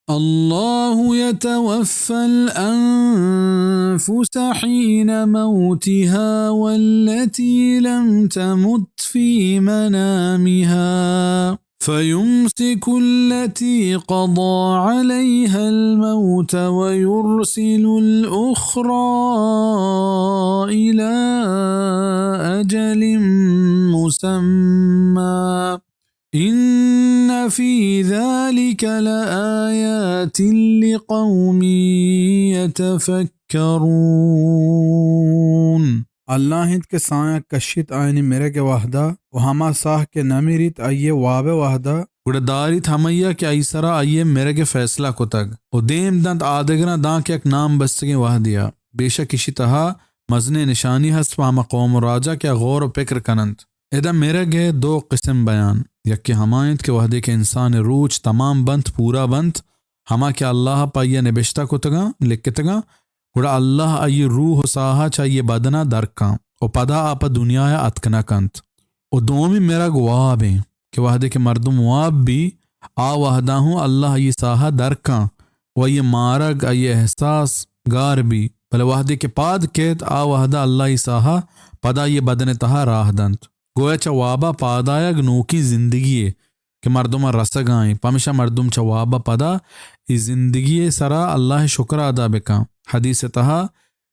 الله يتوفى الأنفس حين موتها والتي لم تمت في منامها فيمسك التي قضى عليها الموت ويرسل الأخرى إلى أجل مسمى إن في ذلك لآيات لقوم يتفكرون۔ اللہ انت کہ ساہاں کشیت آیانی مرگ ءِ وہدا و ہما ساہ کہ نہ مریت آئی ءِ واب ءِ وہدا۔ گڑا داریت ہمائی ءَ کہ آئی سرا آئی ءِ مرگ ءِ فیصلہ کتگ و دیم دنت آدگراں داں کہ یک نام بستگیں وہدے ءَ۔ بے شک ایشی تہا مزنیں نشانی ہست پہ ہما قوم و راجا کہ آ غور و پکر کننت۔ ادا مرگ ءِ دو قسم بیان، یکے ہما انت کہ وہدے کہ انسان ءِ روچ تمام بنت، پورا بنت، ہما کہ اللہ ءَ پہ آئی ءَ نبشتہ کتگاں، لکتگاں، گڑا اللہ آئی ءِ روح و ساہ ءَ چہ آئی ءِ بدن ءَ در کن و پدا آ پہ دنیا ءَ اتک نہ کنت۔ و دومی مرگ واب انت کہ وہدے کہ مردم واب بی، آ وہدا ہوں اللہ آئی ءِ ساہ ءَ در کن و آئی ءِ مارگ، آئی ءِ احساس گار بی، بلے وہدے کہ پاد کیت، آ وہدا اللہ آئی ءِ ساہ ءَ پدا آئی ءِ بدن ءِ تہا راہ دنت۔ گویا چہ وابا پادآیگ نوکیں زندگی یے کہ مردم ءَ رسگا ایں، پمیشا مردم چہ وابا پدا اے زندگی ءِ سرا اللہ ءِ شکر ءَ ادا بکن۔ حدیث ءِ تہا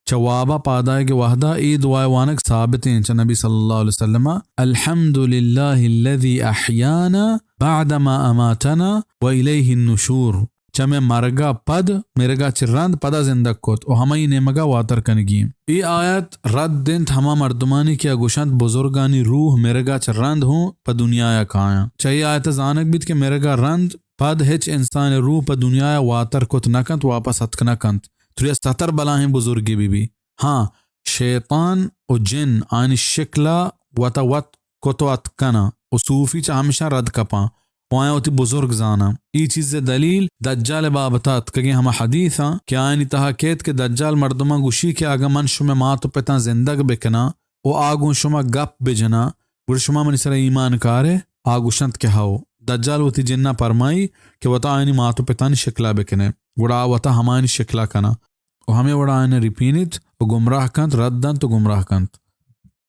چہ وابا پادآیگ ءِ وہدا اے دعا ءِ وانگ ثابت ایں چہ نبی صلی اللہ علیہ وسلم ءَ، الحمد للہ الذی احیانا بعد ما اماتنا و الیہ النشور۔ چہ مئے مرگ ءَ پد، مرگ ءَ چہ رند پدا زندگ کت و ہمائی نیمگ ءَ واتر کنگی ایں۔ اے آیت رد دنت ہما مردمانی کہ آ گوشنت بزرگانی روح مرگ ءَ چہ رند ہوں پہ دنیا ءَ کایاں۔ چہ اے آیت ءَ زانگ بیت کہ مرگ ءَ رند پد ہچ انسان ءِ روح پہ دنیا ءَ واتر کت نہ کنت، واپس اتک نہ کنت، تریا ستر بلاہیں بزرگے بہ بی۔ ہاں، شیطان و جن آیانی شکل ءَ وت ءَ وت کت و اتک کناں و صوفی چہ ہمشاں رد کپاں و آیاں وتی بزرگ زاناں۔ اے چیز ءِ دلیل دجال ءِ بابت ءَ اتکگیں ہما حدیثاں کہ آیانی تہا کیت کہ دجال مردماں گوشی کہ اگاں من شمئے مات و پتاں زندگ بکناں و آ گوں شما گپ بجناں، گڑا شما منی سرا ایمان کارئے؟ آ گوشنت کہ ہئو۔ دجال وتی جناں پرمائی کہ وتا آیانی مات و پتانی شکل ءَ بکنئے۔ گڑا آ وتا ہمایانی شکل ءَ کناں و ہمے وڑا آیاناں رپینیت و گمراہ کنت، رد دنت و گمراہ کنت۔